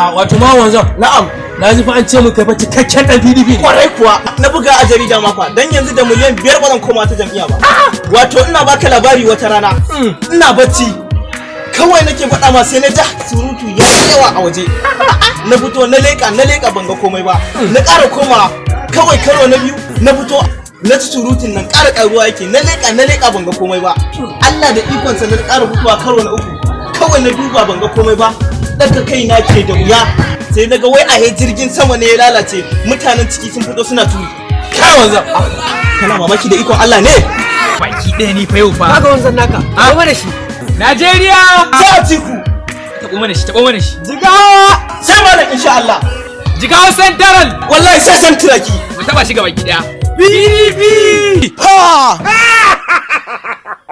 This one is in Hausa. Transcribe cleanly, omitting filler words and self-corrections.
A wato ma wanzan. Na'am. Na ji fa an ce mun kai fa cikakken dan PDP ne. Kwarai kuwa, na buga a jarida ma fa, dan yanzu da miliyan 5 ba zan koma ta jam'iyya ba. Wato ina baka labari, wata rana ina bacci kawai nake faɗa ma, sai na ja surutu ya yawa a waje. Na fito na leƙa, na leƙa, ban ga komai ba. Na ƙara koma kawai, karo na biyu na fito na ci, surutun nan ƙara ƙaruwa yake. Na leƙa, na leƙa, ban ga komai ba. Allah da ikonsa na ƙara fitowa karo na uku, kawai na duba ban ga komai ba. Ɗaga kai na ke da wuya, sai na ga wai a jirgin sama ne ya lalace, mutanen ciki sun fito suna turi. Kai wanzan. Kana mamaki da ikon Allah ne? Baki ɗaya ni fa yau fa. Kaga wanzan naka. Ah. Ba da shi. Najeriya! Sai Atiku. Taɓo mana shi, taɓo mana shi. Jigawa sai Malam, insha Allah. Jigawa Central! Wallahi sai san turaki. Mu taɓa shi gaba ki ɗaya. PDP! Ha.